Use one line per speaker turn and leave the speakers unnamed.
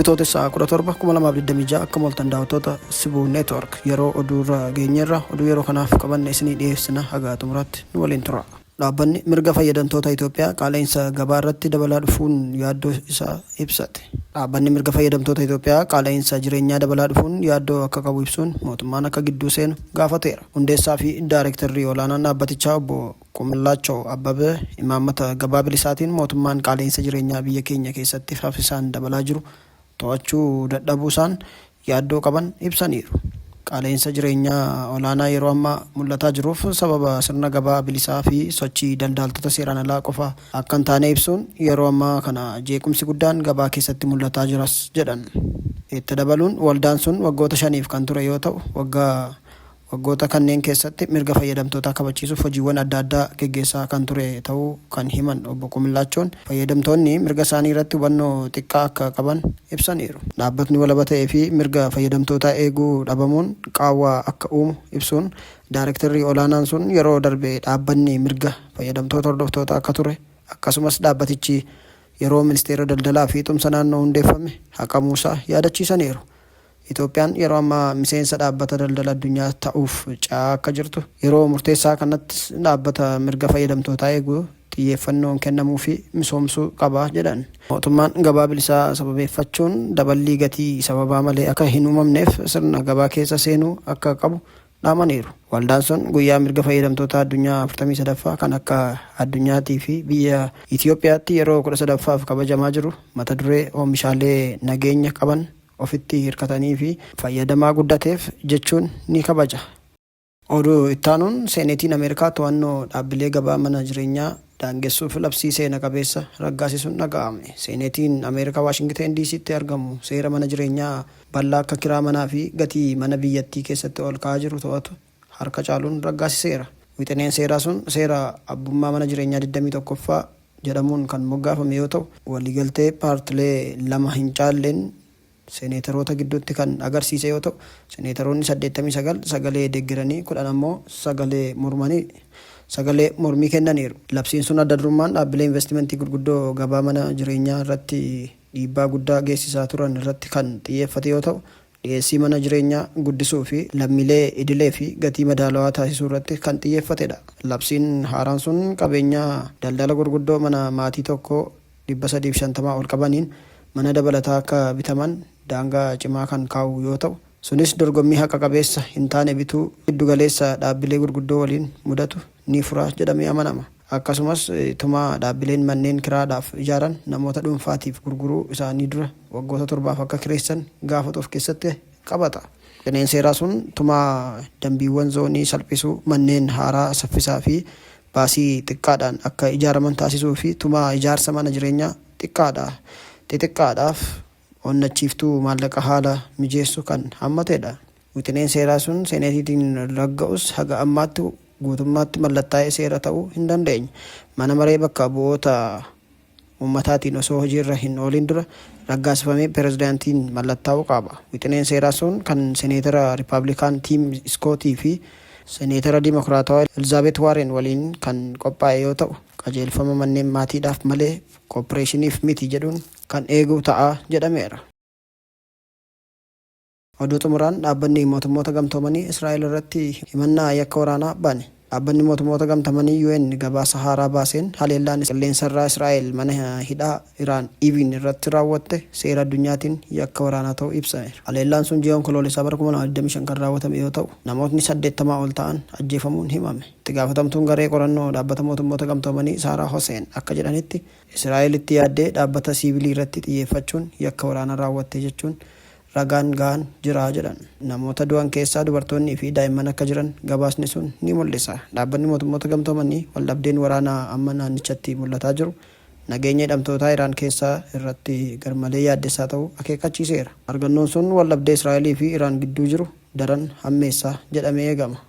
Bitootessa 17, 2026 akkam ooltan daawwattoota Sibuu Network yeroo oduurra geenyeerra oduu yeroo kanaaf qabanne isinii dhiyeessina haga xumuraatti nu waliin tura. Dhaabbanni mirga fayyadamtoota Itoophiyaa qaala'insa gabaa irratti dabalaa dhufuun yaaddoo isaa ibsate. Dhaabbanni mirga fayyadamtoota Itoophiyaa qaala'insa jireenyaa dabalaa dhufuun yaaddoo akka qabu ibsuun mootummaan akka gidduu seenu gaafateera. Hundeessaa fi Daarektarri olaanaan dhaabbatichaa obbo Qumillaachaw Abbabee imaammata gabaa bilisaatiin mootummaan qaala'insa jireenyaa biyya keenya keessatti saffisaan dabalaa jiru to'achuu dadhabuusaan yaaddoo qaban ibsaniiru. Qaala'insa jireenyaa olaanaa yeroo ammaa mul'ataa jiruuf sababa sirna gabaa bilisaa fi sochii daldaaltota seeraan alaa qofa akka hin taane ibsuun yeroo ammaa kana jeequmsi guddaan gabaa keessatti mul'ataa jiras jedhan. Itti dabaluun waldaan sun waggoota shaniif kan ture yoo ta'u waggaa Waggoota kanneen keessatti mirga fayyadamtootaa kabachiisuuf hojiiwwan adda addaa geggeessaa kan ture ta'uu kan himan Obbo Qumillaachoon, fayyadamtoonni mirga isaanii irratti hubannoo xiqqaa akka qaban ibsaniiru. Dhaabbatni walaba ta'ee fi mirga fayyadamtootaa eeguu dhabamuun qaawwa akka uumu ibsuun, daarektarri olaanaan sun yeroo darbe dhaabbanni mirga fayyadamtoota hordoftootaa akka ture akkasumas dhaabbatichi yeroo Ministeera Daldalaa fi Tumsa Naannoo hundeeffame haqamuusaa yaadachiisaniiru. Itoophiyaan yeroo ammaa miseensa Dhaabbata Daldala Addunyaa ta'uuf ce'aa akka jirtu, yeroo murteessaa kanattis dhaabbata mirga fayyadamtootaa eegu xiyyeeffannoon kennamuufii misoomsuu qaba jedhan. Mootummaan gabaa bilisaa sababeeffachuun daballii gatii sababaa malee akka hin uumamneef sirna gabaa keessa seenuu akka qabu dhaamaniiru. Waldaan sun guyyaa mirga fayyadamtootaa addunyaa 43ffaa kan akka addunyaatii fi biyya Itoophiyaatti yeroo 13ffaaf kabajamaa jiru mata duree oomishaalee nageenya qaban ofitti hirkatanii fi fayyadamaa guddateef jechuun ni kabaja. Oduu ittaanuun Seeneetiin Ameerikaa to'annoo dhaabbilee gabaa mana jireenyaa daangessuuf labsii seena qabeessa raggaasisuun dhaga'ame. Seeneetiin Ameerikaa Waashingiteen DC'tti argamu seera mana jireenyaa bal'aa akka kiraa manaa fi gatii mana biyyattii keessatti ol ka'aa jiru to'atu harka caaluun raggaasiseera. Wixineen seeraa sun seera abbummaa mana jireenyaa 21ffaa jedhamuun kan moggaafame yoo ta'u, waliigaltee paartilee lama hin caalleen seneetaroota gidduutti kan agarsiise yoo ta'u, seneetaroonni 89 sagalee deggeranii 10 ammoo sagalee mormanii sagalee mormii kennaniiru. Labsiin sun adda durummaan dhaabbilee investimentii gurguddoo gabaa mana jireenyaa irratti dhiibbaa guddaa geessisaa turan irratti kan xiyyeeffate yoo ta'u, Dhiyeessii mana jireenyaa guddisuu fi lammiilee idilee fi gatii madaalawaa taasisuu irratti kan xiyyeeffatedha. Labsiin haaraan sun qabeenyaa daldala gurguddoo mana maatii tokkoo 350 ol qabaniin mana dabalataa akka bitaman daangaa cimaa kan kaa'u yoo ta'u, sunis dorgommii haqa qabeessa hin taane bituu giddu galeessa dhaabbilee gurguddoo waliin mudatu ni fura jedhamee amanama. Akkasumas tumaa dhaabbileen manneen kiraadhaaf ijaaran namoota dhuunfaatiif gurguruu isaanii dura waggoota torbaaf akka kireessan gaafatu of keessatti qabata. Wixineen seeraa sun tumaa dambiiwwan zoonii salphisuu, manneen haaraa saffisaa fi baasii xiqqaadhaan akka ijaaraman taasisuu fi tumaa ijaarsa mana jireenyaa xiqqaadha xixiqqaadhaaf onnachiiftuu maallaqa haala mijeessu kan hammatedha. Wixineen seeraa sun Seeneetiitiin ragga'us haga ammaatti guutummaatti mallattaa'ee seera ta'uu hin dandeenye. Mana Maree Bakka Bu'oota Ummataatiin osoo hojiirra hin oolin dura raggaasifamee pirezidaantiin mallattaa'uu qaba. Wixineen seeraa sun kan Seneetara Rippaablikaan Tiim Iskootii fi Seneetara Dimokiraatawaa Elzaabeet Waareen waliin kan qophaa'e yoo ta'u, qajeelfama manneen maatiidhaaf malee kooppireeshiniif miti jedhuun kan eegu ta'a jedhameera. Oduu xumuraan Dhaabbanni Mootummoota Gamtoomanii Israa'el irratti himannaa yakka waraanaa bane. Dhaabbanni Mootummoota Gamtamanii, UN, gabaasa haaraa baaseen haleellaan qilleensarraa Israa'el mana hidhaa Iraan Evin irratti raawwatte seera addunyaatiin yakka waraanaa ta'uu ibsameera. Haleellaan sun ji'a Onkoloolessaa bara 2025 kan raawwatame yoo ta'u, namootni 80 ol ta'an ajjeefamuun himame. Itti gaafatamtuun garee qorannoo Dhaabbata Mootummoota Gamtoomanii Saaraa Hoseen akka jedhanitti, Israa'el itti yaaddee dhaabbata siivilii irratti xiyyeeffachuun yakka waraanaa raawwatte jechuun ragaan gahaan jira jedhan. Namoota du'an keessaa dubartoonni fi daa'imman akka jiran gabaasni sun ni mul'isa. Dhaabbanni Mootummoota Gamtoomanii waldhabdeen waraanaa amma naannichatti mul'ataa jiru nageenya hidhamtootaa Iraan keessaa irratti garmalee yaaddessaa ta'uu akeekkachiiseera. Argannoon sun waldhabdee Israa'elii fi Iraan gidduu jiru daran hammeessa jedhamee eegama.